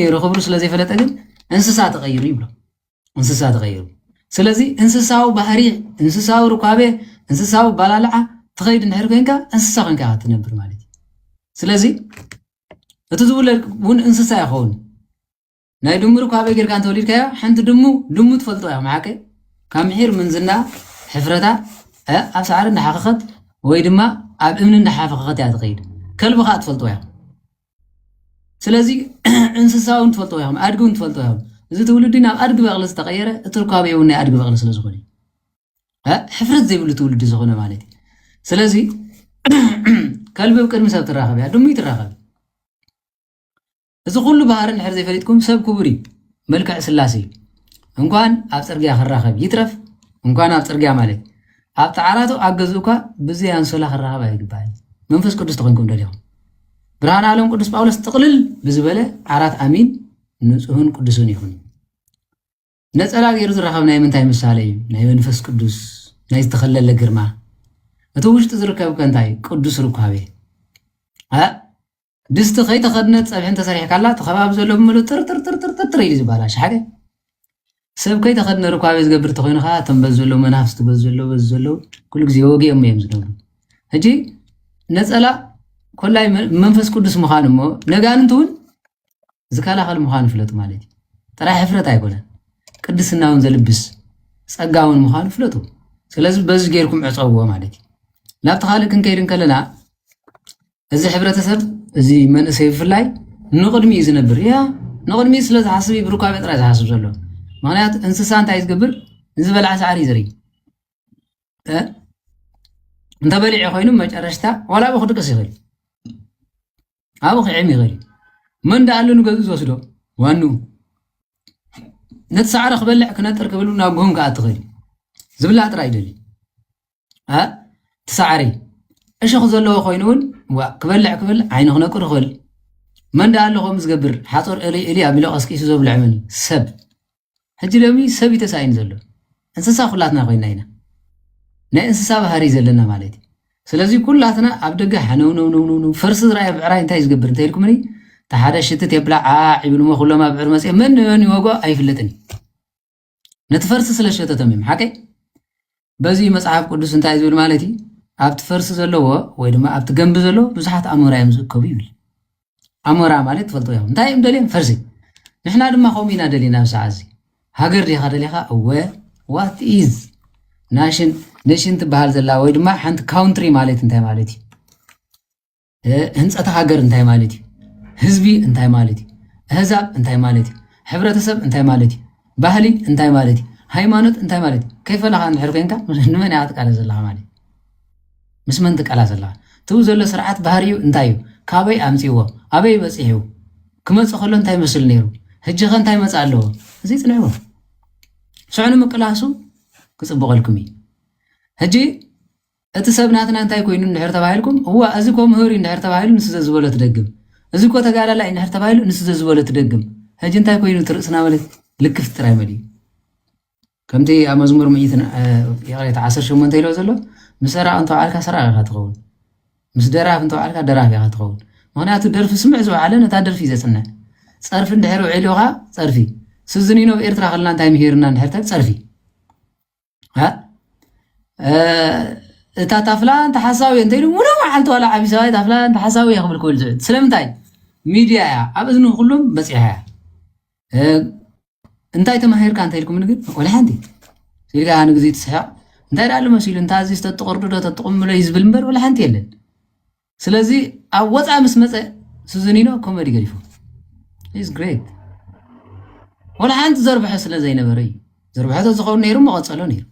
ነይሩ ክብሩ ስለ ዘይፈለጠ ግን እንስሳ ተቐይሩ ይብሎ። እንስሳ ተቐይሩ። ስለዚ እንስሳዊ ባህሪ፣ እንስሳዊ ርኳቤ፣ እንስሳዊ ባላልዓ ትኸይድ እንድሕር ኮይንካ እንስሳ ኮይንካ ኢኻ ትነብር ማለት እዩ። ስለዚ እቲ ዝውለድ እውን እንስሳ ይኸውን። ናይ ድሙ ርኳቤ ጌርካ እንተወሊድካዮ ሓንቲ ድሙ ድሙ ትፈልጦ ኢኻ መሓቀ ካብ ምሒር ምንዝና ሕፍረታ እ፣ ኣብ ሳዕሪ እንዳሓኸኸት ወይ ድማ ኣብ እምኒ እንዳሓፈኸኸት እያ ትኸይድ። ከልቢ ከዓ ትፈልጦ እያ። ስለዚ እንስሳ እውን ትፈልጦ ኢኹም፣ ኣድጊ እውን ትፈልጦ ኢኹም። እዚ ትውልዲ ናብ ኣድጊ በቕሊ ዝተቐየረ እቲ ርኳቤ እውን ናይ ኣድጊ በቕሊ ስለ ዝኾነ እዩ። እ፣ ሕፍረት ዘይብሉ ትውልዲ ዝኾነ ማለት እዩ። ስለዚ ከልቢ ቅድሚ ሰብ ትራኸብ እያ፣ ድሙ ትራኸብ። እዚ ኩሉ ባህሪ እንድሕር ዘይፈሊጥኩም ሰብ ክቡር እዩ፣ መልክዕ ስላሴ እዩ። እንኳን ኣብ ፅርግያ ክራኸብ ይትረፍ፣ እንኳን ኣብ ፅርግያ ማለት ኣብ ተዓራቱ ኣብ ገዝኡ እኳ ብዘይ ኣንሶላ ክራኸብ ኣይግባእን። መንፈስ ቅዱስ ተኾይንኩም ደሊኹም ብርሃን ዓለም ቅዱስ ጳውሎስ ጥቕልል ብዝበለ ዓራት ኣሚን ንጹህን ቅዱስን ይኹን። ነጸላ ገይሩ ዝራኸብ ናይ ምንታይ ምሳሌ እዩ? ናይ መንፈስ ቅዱስ፣ ናይ ዝተኸለለ ግርማ። እቲ ውሽጢ ዝርከብ ከ እንታይ? ቅዱስ ርኳቤ። እ? ድስቲ ከይተኸድነት ጸብሒ እንተሰሪሕካላ፣ እቲ ከባቢ ዘሎ ብምሉእ ጥር ጥር ጥር ጥር ጥር ጥር ኢሉ ዝበላሽ። ሓደ ሰብ ከይተኸድነ ርኳቤ ዝገብር እንተኾይኑ ኸዓ፣ እቶም በዚ ዘለዉ መናፍስቲ፣ በዚ ዘለዉ፣ በዚ ዘለዉ፣ ኩሉ ግዜ ወጊኦም እዮም ዝነብሩ። ሕጂ ነጸላ ኮላይ መ-፣ መንፈስ ቅዱስ ምዃኑ እሞ፣ ነጋንንቲ እውን ዝከላኸል ምዃኑ ፍለጡ ማለት እዩ። ጥራይ ሕፍረት ኣይኮነን፣ ቅድስና እውን ዘልብስ ጸጋ እውን ምዃኑ ፍለጡ። ስለዚ በዚ ጌርኩም ዕጸውዎ ማለት እዩ። ናብቲ ካልእ ክንከይድ እንከለና፣ እዚ ሕብረተሰብ፣ እዚ መንእሰይ ብፍላይ ንቕድሚ እዩ ዝነብር። ያ፣ ንቕድሚ ስለ ዝሓስብ እዩ ብርኳቤ ጥራይ ዝሓስብ ዘሎ። ምኽንያቱ እንስሳ እንታይ ዝገብር? ንዝበልዓ ሳዕሪ እዩ ዘርኢ። እ? እንተበሊዑ ኮይኑ መጨረሽታ ዋላ ኣብኡ ክድቅስ ይኽእል። ኣብኡ ክዕም ይኽእል። መን ደኣ ኣሎ ንገዝኡ ዝወስዶ? ዋንኡ። ነቲ ሳዕሪ ክበልዕ ክነጥር ክብል እውን ናብ ጉህም ክኣቲ ይኽእል እዩ። ዝብላዕ ጥራይ ይደሊ። እ? እቲ ሳዕሪ እሾኽ ዘለዎ ኮይኑ እውን ዋ፣ ክበልዕ ክብል ዓይኑ ክነቁር ይኽእል። መን ደኣ ኣሎ ከምኡ ዝገብር? ሓፁር እሊ እሊ ኣቢሉ ቀስቂሱ ዘብልዕ መን እዩ? ሰብ። ሕጂ ሎሚ ሰብ እዩ ተሳኢኑ ዘሎ። እንስሳ ኩላትና ኮይና ኢና። ናይ እንስሳ ባህሪ እዩ ዘለና ማለት እዩ። ስለዚ ኩላትና ኣብ ደገ ሓነው ነው ነው ነው ነው ፈርሲ ዝረኣየ ብዕራይ እንታይ እዩ ዝገብር እንተ ኢልኩምኒ፣ እቲ ሓደ ሽትት የብላ ዓዕ ይብሉ እሞ ኩሎም ኣብ ብዕር መፅኦም መን ንመን ይወግኦ ኣይፍለጥን እዩ። ነቲ ፈርሲ ስለ ዝሸተቶም እዮም። ሓቀይ? በዚ መጽሓፍ ቅዱስ እንታይ ዝብል ማለት እዩ? ኣብቲ ፈርሲ ዘለዎ ወይ ድማ ኣብቲ ገንቢ ዘለዎ ብዙሓት ኣሞራ እዮም ዝእከቡ ይብል። ኣሞራ ማለት ትፈልጥዎ ኢኹም። እንታይ እዮም ደልዮም? ፈርሲ። ንሕና ድማ ከምኡ ኢና ደሊና ኣብዚ ሰዓት እዚ። ሃገር ዲኻ ደሊኻ? እወ። What is nation? Nation ትበሃል ዘላ ወይ ድማ ሓንቲ ካውንትሪ ማለት እንታይ ማለት እዩ? እ፣ ህንጸት ሃገር እንታይ ማለት እዩ? ህዝቢ እንታይ ማለት እዩ? ኣህዛብ እንታይ ማለት እዩ? ሕብረተሰብ እንታይ ማለት እዩ? ባህሊ እንታይ ማለት እዩ? ሃይማኖት እንታይ ማለት እዩ? ከይፈለኻ እንድሕር ኮይንካ ንመን ኢኻ ትቃለስ ዘለኻ ማለት እዩ? ምስ መን ትቃለስ ዘለኻ? ትብኡ ዘሎ ስርዓት ባህሪኡ እንታይ እዩ? ካበይ ኣምጺእዎ? ኣበይ በጺሑ? ክመጽእ ከሎ እንታይ ይመስል ነይሩ? ሕጂ ኸ እንታይ መጽእ ኣለዎ? እዚ ጽንዕዎ። ሽዑ ንምቅላሱ ክጽብቐልኩም እዩ። ሕጂ እቲ ሰብ ናትና እንታይ ኮይኑ እንድሕር ተባሂልኩም፣ እዋ፣ እዚ እኮ ምሁር እዩ እንድሕር ተባሂሉ፣ ንሱ ዘዝበሎ ትደግም። እዚ እኮ ተጋዳላይ እንድሕር ተባሂሉ፣ ንሱ ዘዝበሎ ትደግም። ሕጂ እንታይ ኮይኑ እቲ ርእስና ማለት ልክፍቲ ጥራይ መሊኡ። ከምቲ ኣብ መዝሙር ሚእትን፣ እ፣ ይቕሬታ፣ ዓሰርተ ሸሞንተ ኢልዎ ዘሎ፣ ምስ ሰራቒ እንተውዓልካ ሰራቒ ኢኻ ትኸውን። ምስ ደራፊ እንተውዓልካ ደራፊ ኢኻ ትኸውን። ምኽንያቱ ደርፊ ስምዕ ዝወዓለ ነታ ደርፊ እዩ ዘጽንዕ። ጸርፊ እንድሕር ውዒሉ ኸኣ ጸርፊ። ስዝኒኖ ኣብ ኤርትራ ከለና እንታይ ምሂርና እንድሕር ተብ ጸርፊ። እ? እ፣ እታ ታፍላ እንተ ሓሳዊ እየ እንተ ኢሉ፣ ሙሉእ መዓልቲ ዋላ ዓቢ ሰብኣይ ታፍላ እንተ ሓሳዊ እየ ክብል ክብል ዝውዕል። ስለምንታይ? ሚድያ እያ። ኣብ እዝኒ ኩሎም በጺሓ እያ። እ፣ እንታይ ተማሂርካ እንተ ኢልኩምኒ ግን፣ ወላ ሓንቲ። ኢልካ ንግዜ ትስሕቕ። እንታይ ደኣ ኣሎ መሲሉ፣ እንታ እዚ ተጥቕርዱ ዶ ተጥቕምሎ እዩ ዝብል እምበር፣ ወላ ሓንቲ የለን። ስለዚ ኣብ ወፃኢ ምስ መፀ፣ ሱዙኒኖ ኮሜዲ ገዲፉ። He's great። ወላ ሓንቲ ዘርብሖ ስለ ዘይነበረ እዩ። ዘርብሖ ተዝኸውን ነይሩ መቐፀሎ ነይሩ።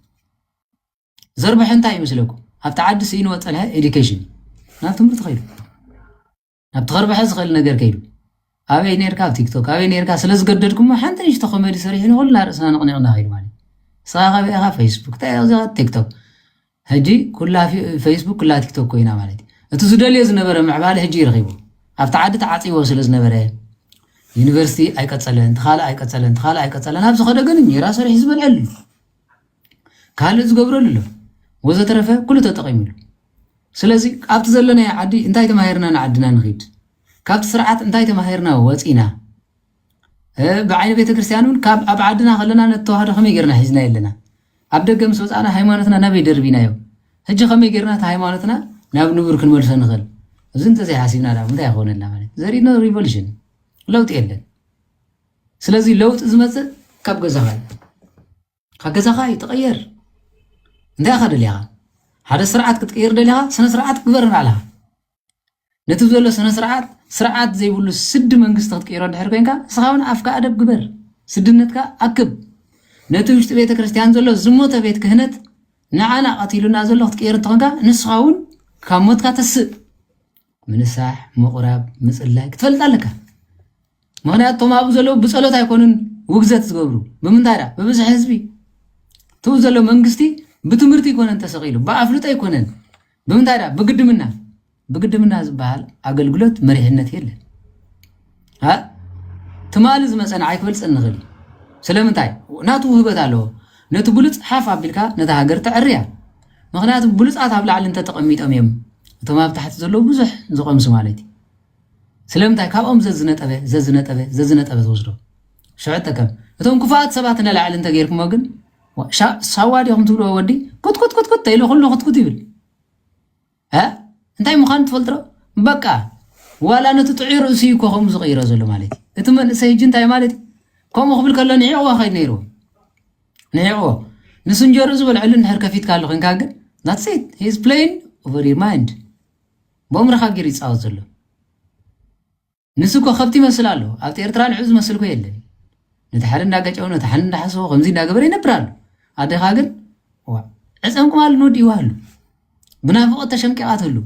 ዘርብሖ እንታይ ይመስለኩም? ኣብቲ ዓዲ ስኢንዎ ፀንሐ ኤዱኬሽን እዩ። ናብ ትምህርቲ ከይዱ። ናብ ተኸርብሐ ዝኽእል ነገር ከይዱ። ኣበይ ነይርካ? ኣብ ቲክቶክ። ኣበይ ነይርካ? ስለ ዝገደድኩሞ ሓንቲ ንእሽቶ ኮሜዲ ሰሪሑ ንኹልና ርእስና ነቕኒቕና ከይዱ ማለት እዩ። ንስኻ ካበይ ኢኻ? ፌስቡክ። እንታይ ኢኻ? ቲክቶክ። ሕጂ ኩላ ፊ-፣ ፌስቡክ ኩላ ቲክቶክ ኮይና ማለት እዩ። እቲ ዝደልዮ ዝነበረ ምዕባለ ሕጂ እዩ ረኺቡ። ኣብቲ ዓዲ ተዓፂዎ ስለ ዝነበረ ዩኒቨርሲቲ ኣይቀፀለን፣ እቲ ካልእ ኣይቀፀለን፣ እቲ ካልእ ኣይቀፀለን። ኣብ ዝኸደ ግን እንጀራ ሰሪሑ ዝበልዐሉ። ካልእ ዝገብረሉ ኣሎ። ወዘተረፈ ኩሉ ተጠቒሙሉ። ስለዚ ኣብቲ ዘለናዮ ዓዲ እንታይ ተማሂርና ንዓድና ንኺድ? ካብቲ ስርዓት እንታይ ተማሂርና ወፂና? ብዓይኒ ቤተክርስትያን እውን ካብ ኣብ ዓድና ከለና ነተዋህዶ ከመይ ጌርና ሒዝና የለና? ኣብ ደገ ምስ ወፃእና ሃይማኖትና ናበይ ደርቢናዮ? ሕጂ ከመይ ጌርና እቲ ሃይማኖትና ናብ ንቡር ክንመልሶ ንኽእል? እዚ እንተዘይሓሲብና ዳ እንታይ ይኸውነልና ማለት ዘሪእና ሪቮሉሽን ለውጢ የለን። ስለዚ ለውጢ ዝመፅእ ካብ ገዛኻ እዩ። ካብ ገዛኻ እዩ ተቐየር። እንታይ ኢኻ ደሊኻ? ሓደ ስርዓት ክትቀይር ደሊኻ ስነ ስርዓት ግበር ንባዕልኻ። ነቲ ዘሎ ስነ ስርዓት ስርዓት ዘይብሉ ስዲ መንግስቲ ክትቀይሮ ድሕር ኮይንካ ንስኻ እውን ኣፍካ ኣደብ ግበር። ስድነትካ ኣክብ። ነቲ ውሽጢ ቤተ ክርስቲያን ዘሎ ዝሞተ ቤት ክህነት ንዓና ቀቲሉና ዘሎ ክትቀይር እንተኾንካ ንስኻ እውን ካብ ሞትካ ተስእ። ምንሳሕ፣ ምቑራብ፣ ምጽላይ ክትፈልጥ ኣለካ። ምኽንያቱ እቶም ኣብኡ ዘለዉ ብጸሎት ኣይኮኑን ውግዘት ዝገብሩ። ብምንታይ ዳ? ብብዝሒ ህዝቢ። እቱ ዘሎ መንግስቲ ብትምህርቲ ኣይኮነን ተሰቒሉ፣ ብኣፍልጦ ኣይኮነን። ብምንታይ ዳ? ብግድምና። ብግድምና ዝበሃል ኣገልግሎት መሪሕነት የለን። ትማሊ ዝመፀ ንዓይ ክበልፀኒ ይኽእል እዩ። ስለምንታይ? ናቱ ውህበት ኣለዎ። ነቲ ብሉፅ ሓፍ ኣቢልካ ነታ ሃገር ተዕርያ። ምኽንያቱ ብሉፃት ኣብ ላዕሊ እንተተቐሚጦም እዮም እቶም ኣብ ታሕቲ ዘለዉ ብዙሕ ዝቐምሱ ማለት እዩ። ስለምንታይ? ካብኦም ዘዝነጠበ ዘዝነጠበ ዘዝነጠበ ትወስዶ ሽዑ ጠቀም። እቶም ክፉኣት ሰባት ንላዕሊ እንተገይርኩሞ ግን ሳዋ ዲኹም ትብልዎ ወዲ ኩትኩት ኩትኩት ተይሉ ኩሉ ኩትኩት ይብል። እንታይ ምዃኑ ትፈልጥሮ? በቃ ዋላ ነቲ ጥዑይ ርእሲ እዩ እኮ ከምኡ ዝቐይሮ ዘሎ ማለት እዩ። እቲ መንእሰይ ሕጂ እንታይ ማለት እዩ? ከምኡ ክብል ከሎ ንዒቕዎ ከይድ ነይርዎ ንዒቕዎ ንስንጀሩ ዝበልዐሉ እንድሕር ከፊትካ ኣሎ ኮንካ ግን that's it, he's playing over your mind። ብእምርኻ ጌሩ ይፃወት ዘሎ። ንሱ እኮ ከብቲ ይመስል ኣሎ። ኣብቲ ኤርትራ ንዑ ዝመስል እኮ የለን። ነቲ ሓደ እንዳገጨው ነቲ ሓደ እንዳሓሰቦ ከምዚ እንዳገበረ ይነብር ኣሎ። ኣደኻ ግን ዕፀም ቅማል ንወዲ ይዋህሉ ብናፍቆት ተሸምቂቓትሉ።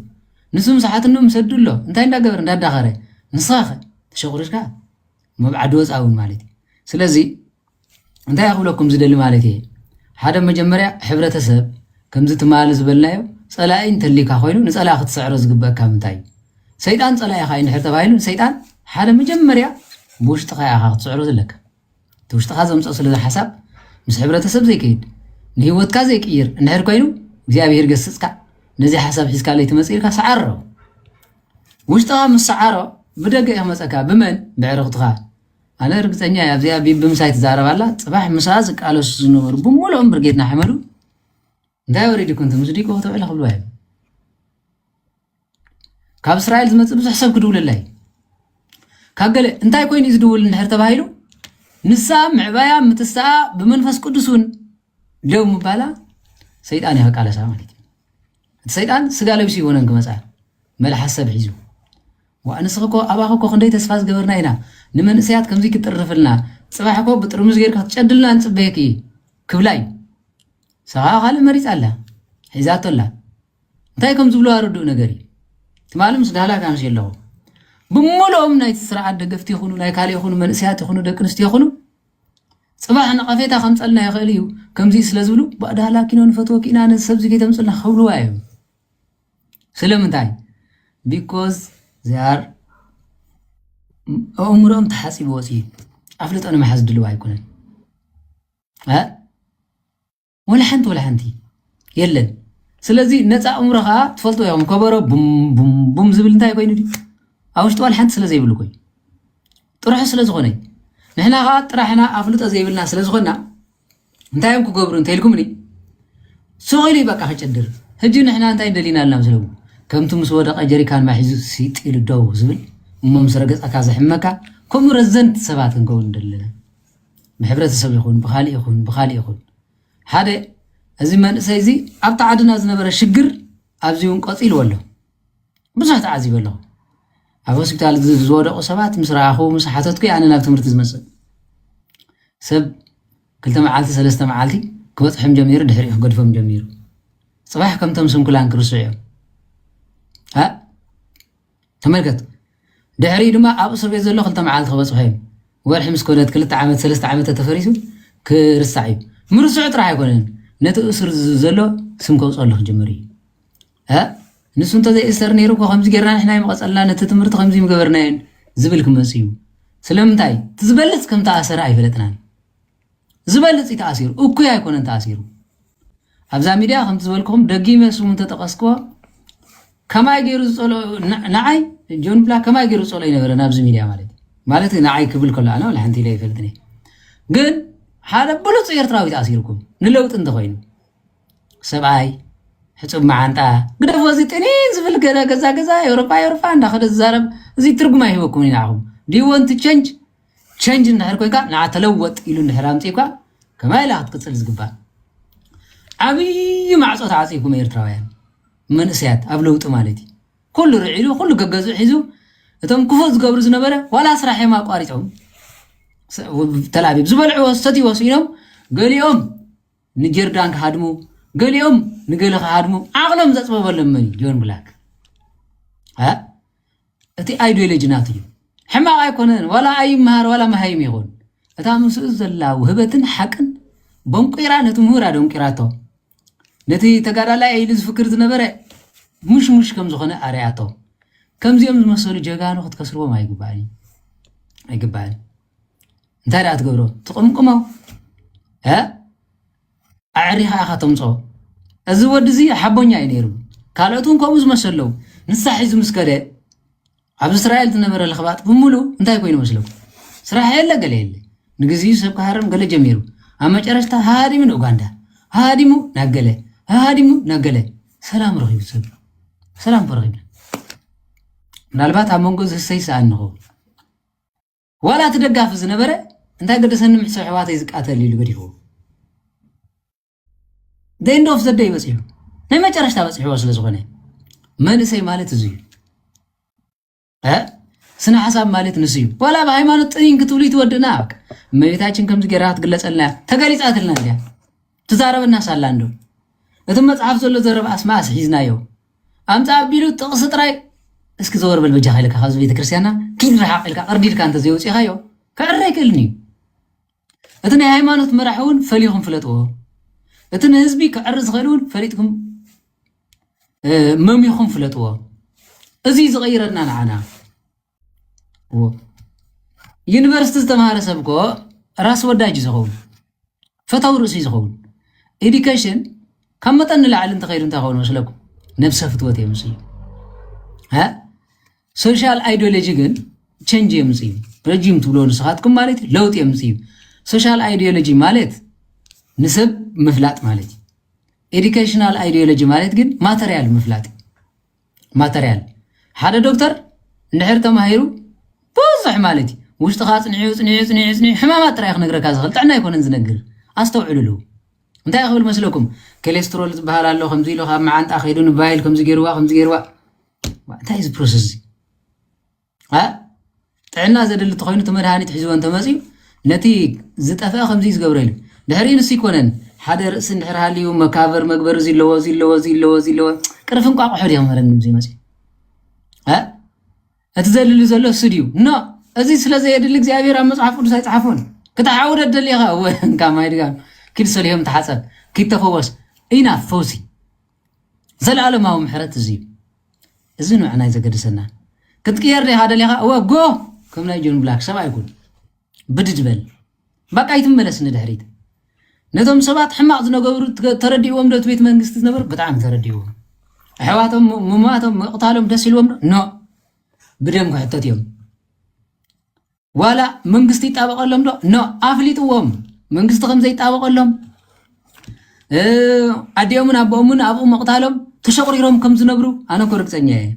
ንሱ ምሳሓትኑ ምሰዱ ኣሎ እንታይ እንዳገበረ እንዳዳኸረ ንስኻ ተሸቁሪርካ መብዓዲ ወፃ እውን ማለት እዩ። ስለዚ እንታይ ክብለኩም ዝደሊ ማለት እየ፣ ሓደ መጀመርያ ሕብረተሰብ ከምዚ ትማሊ ዝበልናዮ ፀላኢ እንተሊካ ኮይኑ ንፀላኢ ክትስዕሮ ዝግበእካ ምንታይ እዩ? ሰይጣን ፀላኢኻ እዩ እንድሕር ተባሂሉ ንሰይጣን ሓደ መጀመርያ ብውሽጥኻ ኢኻ ክትስዕሮ ዘለካ። እቲ ውሽጥኻ ዘምፀኦ ስለ ሓሳብ ምስ ሕብረተሰብ ዘይከይድ ንህይወትካ ዘይቅይር እንድሕር ኮይኑ እግዚኣብሔር ገስፅካ ነዚ ሓሳብ ሒዝካ ለይትመፅእ ኢልካ ሰዓሮ። ውሽጥኻ ምስ ሰዓሮ ብደገ እዩ ክመፀካ። ብመን? ብዕርኽትኻ። ኣነ ርግፀኛ እየ ኣብዚኣ ቢቢ ምሳይ ትዛረብ ኣላ። ፅባሕ ምሳ ዝቃለሱ ዝነበሩ ብምሉኦም ብርጌድ ንሓመዱ እንታይ ወሪድኩም ትምስዲቁ ክትውዕል ክብልዋ እዮም። ካብ እስራኤል ዝመፅእ ብዙሕ ሰብ ክድውለላ እዩ። ካብ ገለ እንታይ ኮይኑ እዩ ዝድውል እንድሕር ተባሂሉ ንሳ ምዕባያ ምትስኣ ብመንፈስ ቅዱስ እውን ደው ምባላ ሰይጣን እዩ ከቃለሳ ማለት እዩ። እቲ ሰይጣን ስጋ ለቢሱ ይወነን ክመፃ መልሓስ ሰብ ሒዙ ዋእ ንስኺ እኮ ኣባኺ እኮ ክንደይ ተስፋ ዝገበርና ኢና ንመንእሰያት ከምዚ ክትጥርፍልና ፅባሕ እኮ ብጥርሙዝ ጌርካ ክትጨድልና ንፅበየኪ ክብላ እዩ። ሰኻ ካልእ መሪፃ ኣላ ሒዛቶ ኣላ እንታይ ከም ዝብልዋ ርዱእ ነገር እዩ። ትማሊ ምስ ዳህላክ ኣምሲ ኣለኹ ብምልኦም ናይቲ ስርዓት ደገፍቲ ይኹኑ ናይ ካልእ ይኹኑ መንእሰያት ይኹኑ ደቂ ኣንስትዮ ይኹኑ ፅባሕ ነቐፌታ ከምፀልና ይኽእል እዩ ከምዚ ስለ ዝብሉ ባዕዳህላኪኖ ንፈትወኪ ኢና ነዚ ሰብዚ ከይተምፅልና ክብልዋ እዮም። ስለምንታይ? Because they are ኣእምሮኦም ተሓፂቡ ወፂኡ ኣፍልጦ ንምሓዝ ድልዋ ኣይኮነን። ወላ ሓንቲ ወላ ሓንቲ የለን። ስለዚ ነፃ ኣእምሮ ከዓ ትፈልጥዎ ኢኹም ከበሮ ቡም ቡም ቡም ዝብል እንታይ ኮይኑ ድዩ? ኣብ ውሽጢ ወላ ሓንቲ ስለ ዘይብሉ ኮይ ጥርሑ ስለ ዝኾነ ንሕና ከዓ ጥራሕና ኣፍልጦ ዘይብልና ስለ ዝኾና እንታይ እዮም ክገብሩ እንተኢልኩምኒ ሱቕ ኢሉ በቃ ክጭድር። ሕጂ ንሕና እንታይ ደሊና ኣለና ምስለኩም? ከምቲ ምስ ወደቐ ጀሪካን ማይ ሒዙ ሲጥ ኢሉ ደው ዝብል እሞ ምስ ረገጸካ ዝሕመካ ከምኡ ረዘንቲ ሰባት ክንከውን ደለና። ብሕብረተሰብ ይኹን ብኻልእ ይኹን ብኻልእ ይኹን ሓደ እዚ መንእሰይ እዚ ኣብቲ ዓድና ዝነበረ ሽግር ኣብዚ እውን ቀፂልዎ ኣሎ። ብዙሕ ተዓዚበ ኣለኹ። ኣብ ሆስፒታል ዝወደቑ ሰባት ምስ ረኣኹ ምስ ሓተትኩ ኣነ ናብ ትምህርቲ ዝመፅእ ሰብ ክልተ መዓልቲ ሰለስተ መዓልቲ ክበፅሖም ጀሚሩ ድሕሪኡ ክገድፎም ጀሚሩ ፅባሕ ከምቶም ስንኩላን ክርስዑ እዮም። ተመልከት ድሕሪኡ ድማ ኣብ እስር ቤት ዘሎ ክልተ መዓልቲ ክበፅሖ እዮም። ወርሒ ምስ ኮነት ክልተ ዓመት ሰለስተ ዓመት ተፈሪሱ ክርሳዕ እዩ። ምርስዑ ጥራሕ ኣይኮነን ነቲ እስር ዘሎ ስም ከውፀሉ ክጅምር እዩ። ንሱ እንተዘይእሰር ነይሩ እኮ ከምዚ ጌርና ንሕና ይመቐፀልና ነቲ ትምህርቲ ከምዚ ምገበርናየን ዝብል ክመፅ እዩ። ስለምንታይ እቲ ዝበልፅ ከም ተኣሰረ ኣይፈለጥናን። ዝበልፅ እዩ ተኣሲሩ እኩይ ኣይኮነን ተኣሲሩ። ኣብዛ ሚድያ ከምቲ ዝበልክኹም ደጊመ ስሙ እንተጠቐስክዎ ከማይ ገይሩ ዝፀሎ ንዓይ ጆን ብላ ከማይ ገይሩ ዝፀሎ ይነበረ ናብዚ ሚድያ ማለት እዩ። ማለት ንዓይ ክብል ከሎ ኣነ ዋላ ሓንቲ ኢለ ይፈልጥን እየ። ግን ሓደ ብሉፅ ኤርትራዊ ተኣሲርኩም ንለውጢ እንተኾይኑ ሰብኣይ ሕፁብ መዓንጣ ግደፎ፣ እዚ ጥኒን ዝብል ገዛ ገዛ ገዛ ኤውሮጳ ኤውሮጳ እንዳኸደ ዝዛረብ እዚ ትርጉም ኣይህበኩም ንዓኹም። Do you want to change? Change እንድሕር ኮይንካ ንዓ ተለወጥ ኢሉ እንድሕር ኣምፂእኳ ከማይ ኢላ ክትቅፅል ዝግባእ። ዓብዪ ማዕፆ ተዓፂኩም ኤርትራውያን መንእሰያት ኣብ ለውጢ ማለት እዩ። ኩሉ ርዒሉ ኩሉ ገገዝኡ ሒዙ እቶም ክፉእ ዝገብሩ ዝነበረ ዋላ ስራሕዮም ኣቋሪፆም ተላቢብ ዝበልዕዎ ዝሰትይዎ ስኢኖም ገሊኦም ንጀርዳን ክሃድሙ ገሊኦም ንገለ ክሃድሙ ዓቕሎም ዘፅበበሎም መን እዩ? ጆን ብላክ። እ? እቲ ኣይዲዮሎጂ ናቱ እዩ። ሕማቕ ኣይኮነን፣ ዋላ ኣይምሃር ዋላ መሃይም ይኹን፣ እታ ምስኡ ዘላ ውህበትን ሓቅን በንቂራ ነቲ ምሁር ኣደንቂራቶ። ነቲ ተጋዳላይ ኢሉ ዝፍክር ዝነበረ ሙሽሙሽ ከም ዝኾነ ኣርያቶ። ከምዚኦም ዝመሰሉ ጀጋኑ ክትከስርዎም ኣይግባእን እዩ። ኣይግባእን። እንታይ ደኣ ትገብሮ? ትቕምቅሞ። እ? ኣዕሪኻ ኢኻ ተምፅኦ። እዚ ወዲ እዚ ሓቦኛ እዩ ነይሩ። ካልኦት እውን ከምኡ ዝመሰለው ንሳ ሒዙ ምስ ከደ ኣብ እስራኤል ዝነበረ ለኽባጥ ብምሉ እንታይ ኮይኑ መስለኩም? ስራሕ የለ ገለ የለ። ንግዚኡ ሰብ ክሃርም ገለ ጀሚሩ። ኣብ መጨረሽታ ሃዲሙ ንኡጋንዳ፣ ሃዲሙ ናብ ገለ፣ ሃዲሙ ናብ ገለ። ሰላም ረኺቡ ሰብ። ሰላም እኮ ረኺብና። ምናልባት ኣብ መንጎ ዝህሰይ ሰኣን ንኸውን። ዋላ እቲ ደጋፊ ዝነበረ እንታይ ገደሰኒ ምሕሰብ ኣሕዋተይ ዝቃተል ኢሉ ገዲፍዎ። The end of the day በፂሑ ናይ መጨረሽታ በፂሕዎ ስለ ዝኾነ መንእሰይ ማለት እዚ እዩ። እ? ስነ ሓሳብ ማለት ንሱ እዩ። ዋላ ብሃይማኖት ጥኒን ክትብሉ ይትወድና። እመቤታችን ከምዚ ገይራ ክትግለፀልና እያ። ተገሊፃትልና እንድያ። ትዛረበና ሳላ እንዶ እቲ መፅሓፍ ዘሎ ዘረብ ኣስማስ ሒዝናዮ ኣምፃ ኣቢሉ ጥቕሲ ጥራይ እስኪ ዘወር በል በጃኻ ኢልካ ካብዚ ቤተክርስትያንና ኪድ ርሓቕ ኢልካ ቅርዲድካ እንተዘይወፂኻዮ ክዕረ ኣይክእልን እዩ። እቲ ናይ ሃይማኖት መራሒ እውን ፈሊኹም ፍለጥዎ። እቲ ንህዝቢ ክዕሪ ዝኽእል እውን ፈሊጥኩም መሚኹም ፍለጥዎ። እዚ ዝቐይረና ንዓና ዩኒቨርሲቲ ዝተምሃረ ሰብ ኮ ራስ ወዳጅ ዝኸውን ፈታው ርእሲ ዝኸውን ኤዲኬሽን ካብ መጠን ንላዕሊ እንተኸይዱ እንታይ ኸውን መስለኩም? ነብሰ ፍትወት የምፅእ እዩ። ሶሻል ኣይዲዮሎጂ ግን ቸንጅ የምፅእ እዩ። ረጂም ትብሎ ንስኻትኩም ማለት እዩ ለውጥ የምፅእ እዩ። ሶሻል ኣይዲዮሎጂ ማለት ንሰብ ምፍላጥ ማለት እዩ። ኤዲኬሽናል ኣይዲዮሎጂ ማለት ግን ማተርያል ምፍላጥ እዩ። ማተርያል ሓደ ዶክተር እንድሕር ተማሂሩ ብዙሕ ማለት እዩ ውሽጥኻ ፅንዒ ፅንዒ ፅንዒ ፅንዒ ሕማማት ጥራይ ክነግረካ ዝኽእል ጥዕና ኣይኮነን ዝነግር። ኣስተውዕሉሉ። እንታይ ክብል መስለኩም? ኮሌስትሮል ዝበሃል ኣሎ ከምዚ ኢሉ ካብ መዓንጣ ከይዱ ንባይል ከምዚ ገይርዋ ከምዚ ገይርዋ። እንታይ እዚ ፕሮሰስ እዚ? ጥዕና ዘድሊ ተኮይኑ እቲ መድሃኒት ሒዝዎ እንተመፅዩ ነቲ ዝጠፍአ ከምዚ ዝገብረ ኢሉ ድሕሪ ንሱ ይኮነን ሓደ ርእሲ እንድሕር ሃልዩ መካቨር መግበሪ ዝለዎ ዝለዎ ዝለዎ ዝለዎ ቅርፊ እንቋቑሖ ድዮም መረን ዝመፅዩ እቲ ዘድሊ ዘሎ እሱ ድዩ ኖ እዚ ስለ ዘየድሊ እግዚኣብሔር ኣብ መፅሓፍ ቅዱስ ኣይፅሓፎን ክትሓውደ ደሊኻ እወ እንካ ማይ ድጋ ኪድ ሰሊሆም ተሓፀብ ኪድ ተፈወስ ኢና ፈውሲ ዘለዓለማዊ ምሕረት እዚ እዩ እዚ ንዕና እዩ ዘገድሰና ክትቅየር ዲኻ ደሊኻ እወ ጎ ከም ናይ ጆን ብላክ ሰብ ኣይኩን ብድድ በል በቃ ይትመለስ ንድሕሪት ነቶም ሰባት ሕማቕ ዝነገብሩ ተረዲእዎም ዶ ቤት መንግስቲ ዝነበሩ ብጣዕሚ ተረዲእዎም ኣሕዋቶም ምማቶም ምቕታሎም ደስ ኢልዎም ዶ ኖ ብደም ክሕተት እዮም ዋላ መንግስቲ ይጣበቐሎም ዶ ኖ ኣፍሊጥዎም መንግስቲ ከም ዘይጣበቐሎም ኣዲኦምን ኣቦኦምን ኣብኡ ምቕታሎም ተሸቑሪሮም ከም ዝነብሩ ኣነ ኮ ርግፀኛ እየ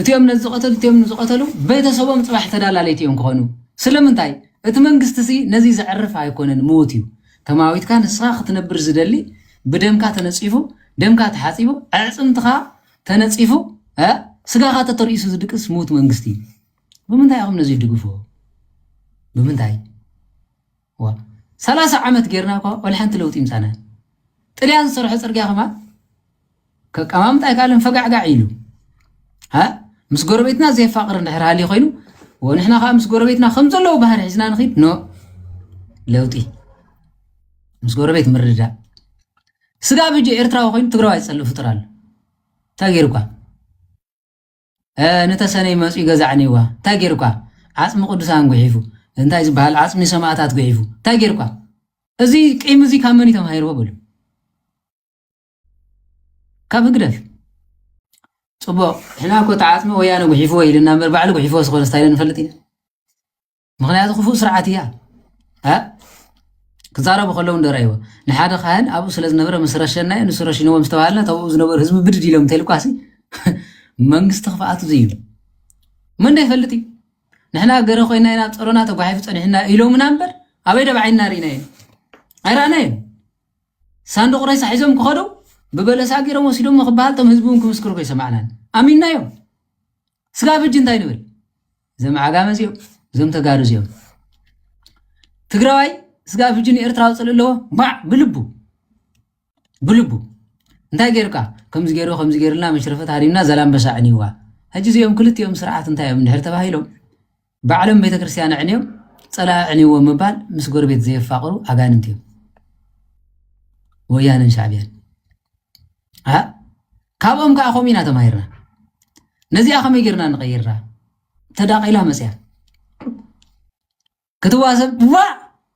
እቲኦም ነዚ ዝቐተሉ እቲኦም ንዝቐተሉ ቤተሰቦም ፅባሕ ተዳላለይቲ እዮም ክኾኑ ስለምንታይ እቲ መንግስቲ ሲ ነዚ ዘዕርፍ ኣይኮነን ምዉት እዩ ተማዊትካ ንስኻ ክትነብር ዝደሊ ብደምካ ተነፂፉ ደምካ ተሓፂቡ ኣዕፅምትኻ ተነፂፉ ስጋኻ ተተርኢሱ ዝድቅስ ምዉት መንግስቲ እዩ ብምንታይ ኢኹም ነዚ ትድግፍዎ ብምንታይ ዋ ሰላሳ ዓመት ጌርና እኳ ወላ ሓንቲ ለውጢ ይምፃና ጥልያን ዝሰርሖ ፅርግያ ከማን ከቀማምጥ ኣይከኣለን ፈጋዕጋዕ ኢሉ ሃ ምስ ጎረቤትና ዘየፋቕር እንድሕር ሃልዩ ኮይኑ ወንሕና ከዓ ምስ ጎረቤትና ከም ዘለዉ ባህር ሒዝና ንኺድ ኖ ለውጢ ምስ ጎረቤት ምርድዳእ ስጋብ ሕጂ ኤርትራዊ ኮይኑ ትግራዋይ ዝፀልእ ፍጡር ኣሎ እንታይ ገይርኳ ንተሰነይ መፅኡ ገዛዕኒዋ እንታይ ጌርኳ ዓፅሚ ቅዱሳን ጉሒፉ እንታይ ዝበሃል ዓፅሚ ሰማእታት ጉሒፉ እንታይ ጌርኳ እዚ ቂም እዚ ካብ መን ተማሂርዎ በሉ ካብ ህግደፍ ፅቡቕ፣ ሕና እኮ ተዓፅሚ ወያነ ጉሒፍዎ ኢልና እምበር ባዕሉ ጉሒፍዎ ዝኾነ ስታይል ንፈልጥ ኢና። ምኽንያቱ ክፉእ ስርዓት እያ። እ? ክዛረቡ ከለዉ እንደረእይዎ፣ ንሓደ ካህን ኣብኡ ስለ ዝነበረ ምስ ረሸናዮ፣ ንሱ ረሽንዎም ዝተባሃልና ተብኡ ዝነበሩ ህዝቢ ብድድ ኢሎም እንተልኳሲ መንግስቲ ክፍኣቱ ዝዩ። መን ዶ ይፈልጥ እዩ? ንሕና ገረ ኮይና ኢና ኣብ ጸሮና ተጓሒፉ ጸኒሕና ኢሎምና እምበር ኣበይ ደባዓይና ርኢናዮ? ኣይረኣናዮን። ሳንዱቕ ሬሳ ሒዞም ክኸዱ ብበለሳ ገይሮም ወሲዶሞ ክበሃል፣ እቶም ህዝቢ እውን ክምስክሩ ከይሰማዕናን ኣሚንናዮም። ስጋብ ሕጂ እንታይ ንብል? እዞም ዓጋመ እዚኦም፣ እዞም ተጋሩ እዚኦም። ትግራዋይ ስጋብ ሕጂ ንኤርትራ ኣውፅእ ኣለዎ። ባዕ ብልቡ፣ ብልቡ። እንታይ ገይርካ? ከምዚ ገይሩ፣ ከምዚ ገይርልና፣ መሽረፈት ሃዲምና፣ ዘላንበሳ ዕንይዋ። ሕጂ እዚኦም ክልቲኦም ስርዓት እንታይ እዮም እንድሕር ተባሂሎም፣ ባዕሎም ቤተክርስትያን ኣዕንዮም፣ ጸላኢ ኣዕንይዎ ምባል ምስ ጎረቤት ዘየፋቕሩ ኣጋንንቲ እዮም። ወያነን ሻዕብያን። ኣ? ካብኦም ከዓ ከምኡ ኢና ተማሂርና። ነዚኣ ከመይ ጌርና ንቐይራ? ተዳቒላ መፅያ። ክትዋሰብ፣ ዋ!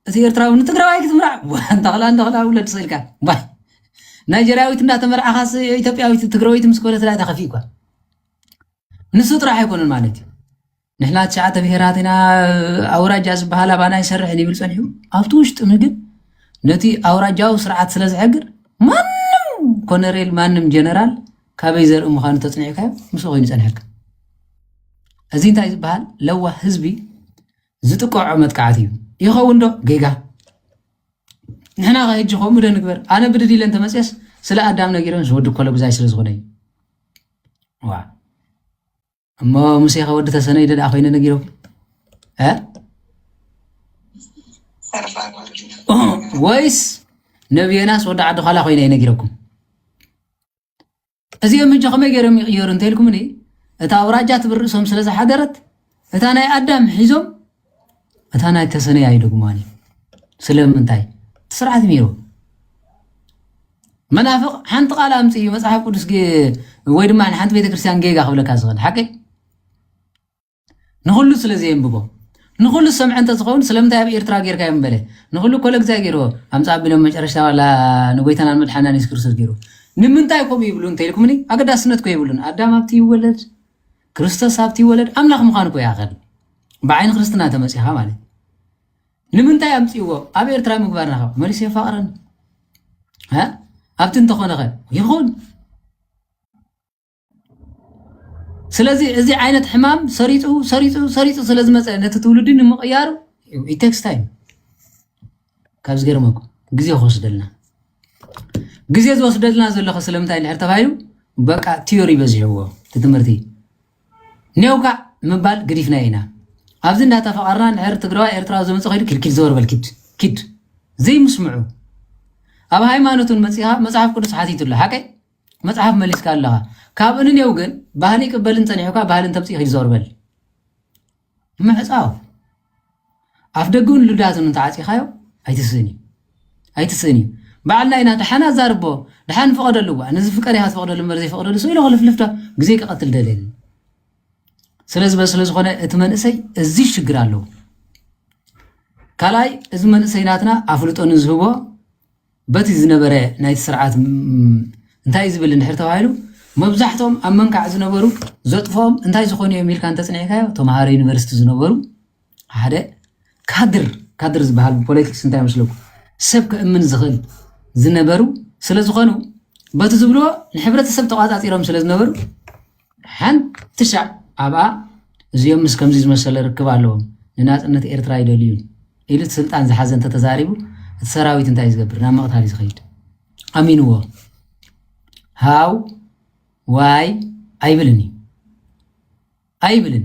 እቲ ኤርትራዊ ንትግራዋይ ክትምራዕ፣ ዋ! እንተኽላ፣ እንተኽላ ውለድ ስኢልካ። ዋ! ናይጀርያዊት እንዳተመርዓኻስ ኢትዮጵያዊት ትግራወይቲ ምስ ኮነት ላ ተኸፊእኳ። ንሱ ጥራሕ ኣይኮነን ማለት እዩ። ንሕና ትሽዓተ ብሄራት ኢና፣ ኣውራጃ ዝበሃል ኣባና ኣይሰርሕን ይብል ጸኒሑ። ኣብቲ ውሽጢ ግን ነቲ ኣውራጃዊ ስርዓት ስለ ዝሕግር፣ ማንም ኮነሬል፣ ማንም ጀነራል ካበይ ዘርኢ ምዃኑ ተጽኒዕካዮ፣ ምስኡ ኮይኑ ይጸንሐካ። እዚ እንታይ ዝበሃል? ለዋህ ህዝቢ ዝጥቅዖ መጥቃዕቲ እዩ። ይኸውን ዶ? ጌጋ። ንሕና ኸ ሕጂ ከምኡ ዶ ንግበር? ኣነ ብድድ ኢለ እንተመፅየስ ስለ ኣዳም ነጊሮም፣ ወዲ ኮለጉዛይ ስለ ዝኾነ እዩ። ዋ። እሞ ሙሴ ኸ ወዲ ተሰነይ ዶ ደኣ ኮይነ ነጊሮም? እ? ወይስ ነብየናስ ወዲ ዓዲ ዃላ ኮይነ እዩ ነጊረኩም? እዚኦም ሕጂ ከመይ ገይሮም ይቕየሩ እንተኢልኩምኒ፣ እታ ኣውራጃ ትብል ርእሶም ስለ ዝሓደረት፣ እታ ናይ ኣዳም ሒዞም፣ እታ ናይ ተሰነይ ኣይደግሙዋን እዮም። ስለምንታይ? እቲ ስርዓት ነይሩ። መናፍቕ ሓንቲ ቃል ኣምጽእ እዩ መጽሓፍ ቅዱስ ገ-፣ ወይ ድማ ንሓንቲ ቤተክርስትያን ጌጋ ክብለካ ዝኽእል። ሓቂ? ንኹሉ ስለ ዘየንብቦ፣ ንኹሉ ዝሰምዐ እንተዝኸውን፣ ስለምንታይ ኣብ ኤርትራ ጌርካዮ ምበለ? ንኹሉ ኮለግዛይ ገይርዎ፣ ኣምጻ ኣቢሎም መጨረሽታ ዋላ ንጎይታናን መድሓናን የሱስ ክርስቶስ ገይሩ። ንምንታይ ከምኡ ይብሉ እንተኢልኩምኒ፣ ኣገዳስነት እኮ የብሉን። ኣዳም ኣብቲ ይወለድ፣ ክርስቶስ ኣብቲ ይወለድ፣ ኣምላኽ ምዃኑ እኮ ይኣኸል። ብዓይኒ ክርስትና ተመጺኻ ማለት። ንምንታይ ኣምጺእዎ? ኣብ ኤርትራ ምግባርና ካብ መሊሱ የፋቕረን። እ? ኣብቲ እንተኾነ ኸ? ይኹን። ስለዚ እዚ ዓይነት ሕማም ሰሪጹ፣ ሰሪጹ፣ ሰሪጹ ስለ ዝመጸ ነቲ ትውልዲ ንምቕያሩ it takes time። ካብ ዝገርመኩም ግዜ ክወስደልና። ግዜ ዝወስደልና ዘሎ ኸ ስለምንታይ እንድሕር ተባሂሉ፣ በቃ ቲዮሪ በዚሕዎ እቲ ትምህርቲ። ኔውካ ምባል ገዲፍናዮ ኢና። ኣብዚ እንዳተፋቐርና እንድሕር ትግራዋይ ኤርትራዊ ዝመጽእ ኸይዱ ኪድ፣ ኪድ ዘወር በል፣ ኪድ፣ ኪድ። ዘይምስምዑ። ኣብ ሃይማኖት እውን መጺኻ መጽሓፍ ቅዱስ ሓቲቱ ኣሎ። ሓቀይ? መጽሓፍ መሊስካ ኣለኻ። ካብ እንኔው ግን ባህሊ ይቅበልን ጸኒሑካ ባህሊ እንተምጽእ ኪድ ዘወር በል። ምዕጻው። ኣፍ ደገውን ልዳትን እንተዓጺኻዮ ኣይትስእን እዩ። ኣይትስእን እዩ። ባዕልና ኢና ደሓን ኣዛርቦ፣ ደሓን ፍቐደሉ። ዋ፣ ነዚ ፍቀድ ኢኻ ትፈቕደሉ እምበር ዘይፈቕደሉ ሰው ኢሎ ክልፍልፍ ዶ? ግዜ ክቐትል ደልየኒ። ስለዚ በ-፣ ስለ ዝኾነ እቲ መንእሰይ እዚ ሽግር ኣለዎ። ካልኣይ፣ እዚ መንእሰይ ናትና ኣፍልጦ ንዝህቦ በቲ ዝነበረ ናይቲ ስርዓት ም-፣ እንታይ ዝብል እንድሕር ተባሂሉ፣ መብዛሕትኦም ኣብ መንካዕ ዝነበሩ ዘጥፍኦም እንታይ ዝኾኑ እዮም ኢልካ እንተጽኒዕካዮ፣ ተምሃሮ ዩኒቨርሲቲ ዝነበሩ ሓደ ካድር፣ ካድር ዝበሃል ብፖለቲክስ እንታይ መስለኩም? ሰብ ከእምን ዝኽእል ዝነበሩ ስለ ዝኾኑ፣ በቲ ዝብልዎ ንሕብረተሰብ ተቋጻጺሮም ስለ ዝነበሩ፣ ሓንቲ ሻዕ ኣብኣ እዚኦም ምስ ከምዚ ዝመሰለ ርክብ ኣለዎም፣ ንናጽነት ኤርትራ ይደልዩ ኢሉ እቲ ስልጣን ዝሓዘ እንተተዛሪቡ፣ እቲ ሰራዊት እንታይ ዝገብር? ናብ ምቕታል እዩ ዝኸይድ። ኣሚንዎ። ሃው ዋይ ኣይብልን እዩ። ኣይብልን።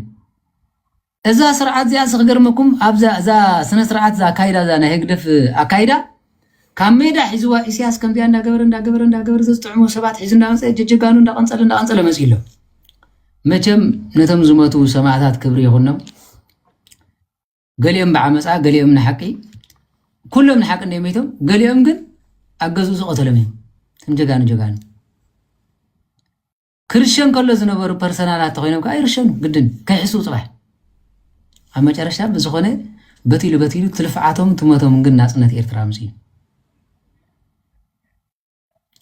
እዛ ስርዓት እዚኣ ክገርመኩም፣ ኣብዛ፣ እዛ ስነ ስርዓት፣ እዛ ኣካይዳ፣ እዛ ናይ ህግደፍ ኣካይዳ፣ ካብ ሜዳ ሒዝዋ ኢሳያስ ከምዚኣ እንዳገበረ፣ እንዳገበረ፣ እንዳገበረ፣ ዘዝጥዕሞ ሰባት ሒዙ እንዳመፀ፣ ጀጀጋኑ እንዳቐንፀለ፣ እንዳቐንፀለ መፂኡ ኣሎ። መቸም ነቶም ዝሞቱ ሰማዕታት ክብሪ ይኹኖም። ገሊኦም ብዓመፃ፣ ገሊኦም ንሓቂ፣ ኩሎም ንሓቂ እንደ መይቶም፣ ገሊኦም ግን ኣብ ገዝኡ ዝቐተሎም እዮም። እቶም ጀጋኑ፣ ጀጋኑ። ክርሸን ከሎ ዝነበሩ ፐርሰናላት ተኾይኖም ከዓ ይርሸኑ፣ ግድን ከይሕስቡ ፅባሕ። ኣብ መጨረሻ ብዝኾነ በቲሉ በቲሉ ትልፍዓቶም ትሞቶም ግን ናፅነት ኤርትራ ኣምፅኡ።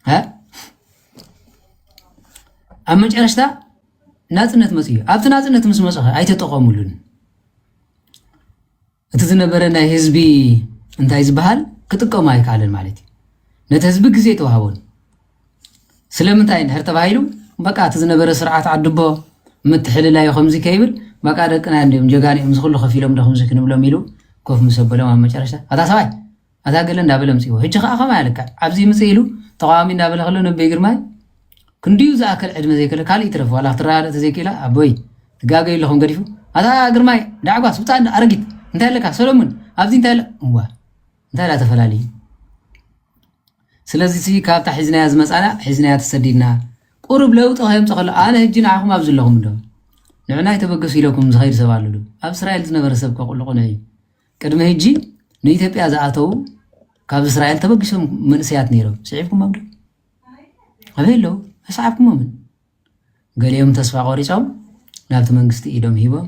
እ? ኣብ መጨረሽታ ናፅነት መፅኡ እዩ። ኣብቲ ናፅነት ምስ መፀኸ ኣይተጠቐሙሉን። እቲ ዝነበረ ናይ ህዝቢ እንታይ ዝበሃል ክጥቀሙ ኣይከኣለን ማለት እዩ። ነቲ ህዝቢ ግዜ ተዋህቦን። ስለምንታይ እንድሕር ተባሂሉ፣ በቃ እቲ ዝነበረ ስርዓት ዓድቦ ምትሕልላዩ ከምዚ ከይብል፣ በቃ ደቅና እንዲኦም ጀጋኒኦም ዝኽሉ ከፊሎም ዶ ከምዚ ክንብሎም ኢሉ ኮፍ ምስ ኣበሎም ኣብ መጨረሽታ፣ ኣታ ሰብኣይ፣ ኣታ ገለ እንዳበለ ምፅዎ። ሕጂ ከዓ ከማይ ኣልካ ኣብዚ ምፅእ ኢሉ ተቃዋሚ እንዳበለ ከሎ ነቢይ ግርማይ ክንድዩ ዝኣከል ዕድመ ዘይከለ ካልእ ይትረፍ ዋላ ክትረዳዳእ ተዘይክእላ ኣቦይ ትጋገዩ ኣለኹም ገዲፉ ኣታ ግርማይ ዳዕጓስ ውፃእ እንዳ ኣረጊት እንታይ ኣለካ ሰሎሙን ኣብዚ እንታይ ኣለ እዋ እንታይ ዳ ተፈላለዩ። ስለዚ ሲ ካብታ ሒዝናያ ዝመፃና ሒዝናያ ተሰዲድና ቁሩብ ለውጢ ከየምፀ ከሎ ኣነ ህጂ ንዓኹም ኣብዚ ኣለኹም እንዶ ንዕና ይተበገሱ ኢለኩም ዝኸይድ ሰብ ኣሎ ዶ ኣብ እስራኤል ዝነበረ ሰብ ከቁልቁነ እዩ። ቅድሚ ህጂ ንኢትዮጵያ ዝኣተዉ ካብ እስራኤል ተበጊሶም መንእሰያት ነይሮም ስዒብኩሞም ዶ? ኣበይ ኣለዉ? ኣይሰዓብኩሞምን። ገሊኦም ተስፋ ቆሪጾም ናብቲ መንግስቲ ኢዶም ሂቦም፣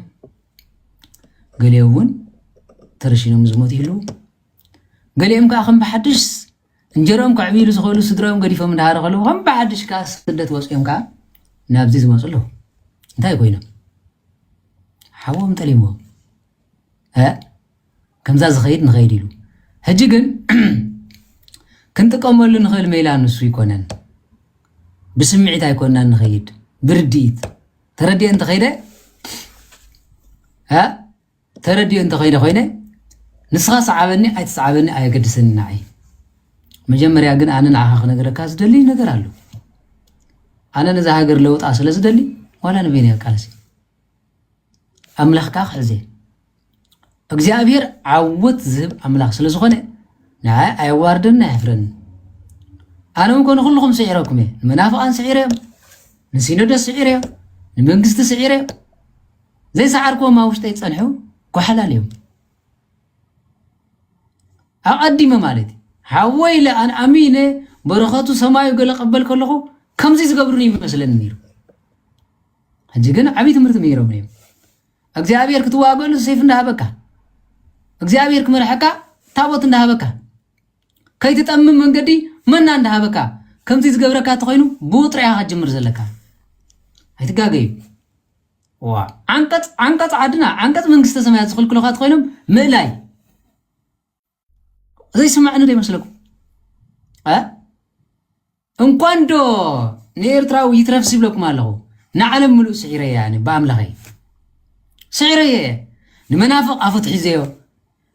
ገሊኦም እውን ተረሺኖም ዝሞቱ ይህልዉ። ገሊኦም ከዓ ከም ብሓድሽ እንጀርኦም ከዕብይሉ ዝኽእሉ ስድራኦም ገዲፎም እንዳሃረ ከለዉ ከም ብሓድሽ ከዓ ስደት ወፂኦም ከዓ ናብዚ ዝመፁ ኣለዉ። እንታይ ኮይኖም? ሓዎም ጠሊምዎም። እ? ከምዛ ዝኸይድ ንኸይድ ኢሉ። ሕጂ ግን ክንጥቀመሉ ንኽእል ሜላ ንሱ ይኮነን። ብስምዒት ኣይኮንናን ንኸይድ፣ ብርድኢት። ተረዲኤ እንተኸይደ፣ እ? ተረዲኤ እንተኸይደ ኮይነ፣ ንስኻ ሰዓበኒ ኣይትሰዓበኒ ኣየገድሰኒ ንዓይ። መጀመርያ ግን ኣነ ንዓኻ ክነግረካ ዝደሊ ነገር ኣሎ። ኣነ ነዛ ሃገር ለውጣ ስለ ዝደሊ፣ ዋላ ንበይነይ ኣቃልሲ። ኣምላኽ ከኣ ክሕዜ። እግዚኣብሔር ዓወት ዝህብ ኣምላኽ ስለ ዝኾነ ንዓይ ኣየዋርደንን ኣየሕፍረንን። ኣነ እውን ኮነ ኩልኹም ስዒረኩም እየ። ንመናፍቓን ስዒረ እዮም፣ ንሲኖዶስ ስዒረ እዮም፣ ንመንግስቲ ስዒረ እዮም። ዘይሰዓርክዎም ኣብ ውሽጠይ ዝጸንሑ ጓሓላል እዮም። ኣቐዲመ ማለት እዩ። ሓወይ ኢለ ኣነ ኣሚነ በረኸቱ ሰማዩ ገለ ቀበል ከለኹ ከምዚ ዝገብሩኒ ይመስለኒ ነይሩ። ሕጂ ግን ዓብዪ ትምህርቲ ምሂሮም እዮም። እግዚኣብሔር ክትዋገሉ ሰይፍ እንዳሃበካ፣ እግዚኣብሔር ክመርሐካ ታቦት እንዳሃበካ፣ ከይትጠምም መንገዲ መና እንዳሃበካ፣ ከምዚ ዝገብረካ ተኾይኑ ብኡ ጥራይ ኢኻ ክትጅምር ዘለካ። ኣይትጋገዩ። ዋ፣ ዓንቀጽ፣ ዓንቀጽ ዓድና፣ ዓንቀጽ መንግስተ ሰማያት ዝኽልክሉኻ ተኾይኖም ምእላይ። ዘይስማዕኒ ዶ ይመስለኩም? እ? እንኳን ዶ ንኤርትራዊ ይትረፍስ ይብለኩም ኣለኹ። ንዓለም ምሉእ ስዒረያ ኣነ ብኣምላኸይ። ስዒረየ እየ። ንመናፍቕ ኣፉ ትሒዘዮ፣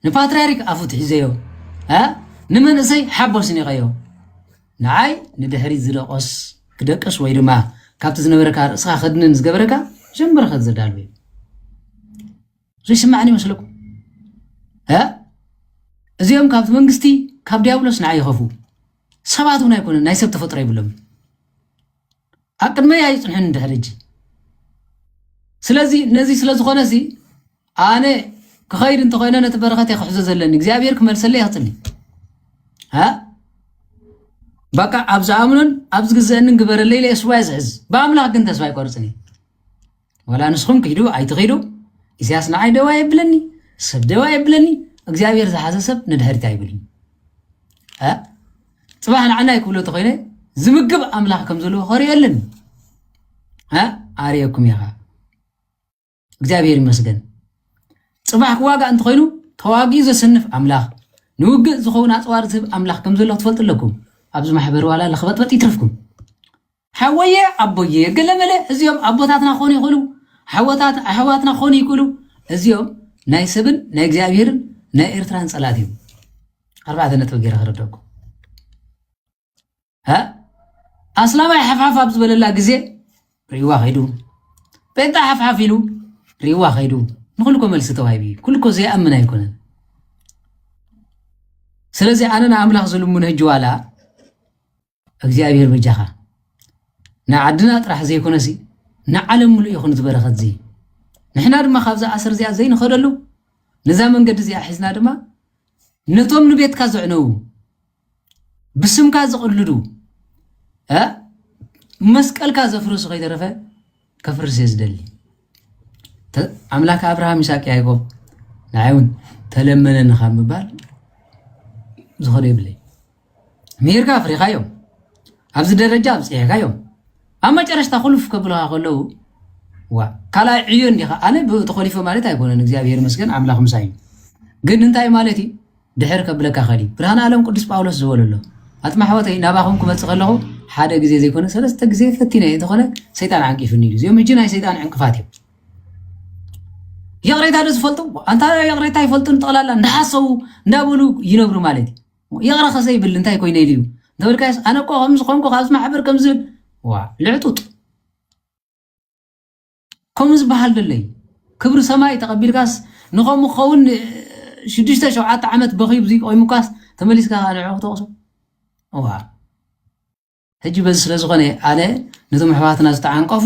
ንፓትርያርክ ኣፉ ትሒዘዮ፣ እ? ንመንእሰይ ሓቦስ ኒቐዮ። ንዓይ ንድሕሪት ዝደቆስ፣ ክደቅስ ወይ ድማ ካብቲ ዝነበረካ ርእስኻ ከድንን ዝገበረካ ጀምበረ ከዘዳልው እዩ። ዘይስማዕኒ ይመስለኩም? እ? እዚኦም ካብቲ መንግስቲ፣ ካብ ዲያብሎስ ንዓይ ይኸፍኡ። ሰባት እውን ኣይኮኑን፣ ናይ ሰብ ተፈጥሮ የብሎምን። ኣብ ቅድመይ ኣይጽንሑን እንድሕር ሕጂ። ስለዚ ነዚ ስለ ዝኾነ ሲ ኣነ ክኸይድ እንተኾይነ ነቲ በረኸት እየ ክሕዞ ዘለኒ። እግዚኣብሔር ክመልሰለይ እየ ክጽሊ። እ? በቃ ኣብ ዝኣምኖን ኣብ ዝግዘአንን ግበረለይ ኢለ እየ ስዋ እየ ዝሕዝ። ብኣምላኽ ግን ተስፋ ኣይቆርጽን እየ። ዋላ ንስኹም ክሂዱ ኣይትኺዱ፣ ኢሳያስ ንዓይ ደዋ የብለኒ፣ ሰብ ደዋ የብለኒ፣ እግዚኣብሔር ዝሓዘ ሰብ ንድሕሪት ኣይብል እዩ። እ? ጽባሕ ንዓና ኣይክብሎ ተኾይነ፣ ዝምግብ ኣምላኽ ከም ዘለዎ ከርእየልን። እ? ኣርእየኩም እየ ኸኣ። እግዚኣብሔር ይመስገን። ጽባሕ ክዋጋእ እንተኾይኑ፣ ተዋጊኡ ዘሰንፍ ኣምላኽ፣ ንውግእ ዝኸውን ኣጽዋር ዝህብ ኣምላኽ ከም ዘሎ ክትፈልጡ ኣለኩም። ኣብዚ ማሕበር ዋላ ለኽበጥበጥ ይትረፍኩም። ሓወየ፣ ኣቦየ፣ ገለመለ፣ እዚኦም ኣቦታትና ክኾኑ ይኽእሉ፣ ሓወታት-፣ ኣሕዋትና ክኾኑ ይኽእሉ። እዚኦም ናይ ሰብን ናይ እግዚኣብሔርን ናይ ኤርትራን ጸላእቲ እዮም። ኣርባዕተ ነጥቢ ገይረ ክረደኩም። እ? ኣስላማይ ሓፍሓፍ ኣብ ዝበለላ ግዜ ርእይዋ ከይዱ። ጴንጣ ሓፍሓፍ ኢሉ ርእይዋ ከይዱ። ንኹሉ እኮ መልሲ ተዋሂቡ እዩ። ኩሉ እኮ ዘይኣምን ኣይኮነን። ስለዚ ኣነ ንኣምላኽ ዝልምኖ ሕጂ ዋላ እግዚኣብሔር በጃኻ ንዓድና ጥራሕ ዘይኮነሲ ንዓለም ምሉእ ይኹን ዝበረኸት እዚ። ንሕና ድማ ካብዛ ኣሰር እዚኣ ዘይንኸደሉ ነዛ መንገዲ እዚኣ ሒዝና ድማ ነቶም ንቤትካ ዘዕነዉ ብስምካ ዝቕልዱ እ መስቀልካ ዘፍርሱ ከይተረፈ ከፍርስ እየ ዝደሊ። ተ-፣ ኣምላክ ኣብርሃም ይስሐቅ ያዕቆብ ንዓይ እውን ተለመነኒ ካብ ምባል ዝኸዶ የብለይ። ምሂርካ ኣፍሪኻዮም፣ ኣብዚ ደረጃ ኣብፅሒኻዮም፣ ኣብ መጨረሽታ ኩልፍ ከብሉኻ ከለዉ ዋ ካልኣይ ዕዮ እንዲኻ ኣነ ብኡ ተኾሊፈ ማለት ኣይኮነን። እግዚኣብሔር ይመስገን ኣምላኽ ምሳይ እዩ። ግን እንታይ ማለት እዩ? ድሕር ከብለካ ኸሊ ብርሃን ዓለም ቅዱስ ጳውሎስ ዝበሎ ኣሎ። ኣጥማ ኣሕዋተይ ናባኹም ክመፅእ ከለኹ ሓደ ግዜ ዘይኮነ ሰለስተ ግዜ ፈቲነ እንተኾነ ሰይጣን ዓንቂፍኒ ኢሉ። እዚኦም ሕጂ ናይ ሰይጣን ዕንቅፋት እዮም። ይቕሬታ ዶ ዝፈልጡ ኣንታ ይቕሬታ ይፈልጡን ጠቕላላ እንዳሓሰቡ እንዳበሉ ይነብሩ ማለት እዩ። ይቕረ ከሰይብል እንታይ ኮይነ ኢሉ እዩ እንተበልካስ ኣነ እኮ ከምዚ ኮንኩ ካብዚ ማሕበር ከምዝብል ዋ ልዕጡጥ ከምኡ ዝበሃል ደለይ ክብሪ ሰማይ ተቐቢልካስ ንኸምኡ ክኸውን ሽዱሽተ ሸውዓተ ዓመት በኺ ብዙይ ቆይሙካስ ተመሊስካ ከዓ ንዕኡ ክተወቅሶ እዋ ሕጂ በዚ ስለ ዝኾነ ኣነ ነቶም ኣሕዋትና ዝተዓንቀፉ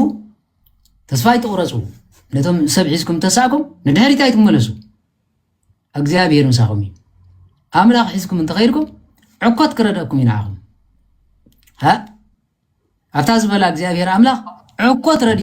ተስፋ ኣይትቑረፁ ነቶም ሰብ ሒዝኩም ተሳእኩም ንድሕሪት ኣይትመለሱ እግዚኣብሔር ምሳኹም እዩ ኣምላኽ ሒዝኩም እንተኸይድኩም ዕኮት ክረደእኩም እዩ ንዓኹም ኣብታ ዝበላ እግዚኣብሔር ኣምላኽ ዕኮት ረዲ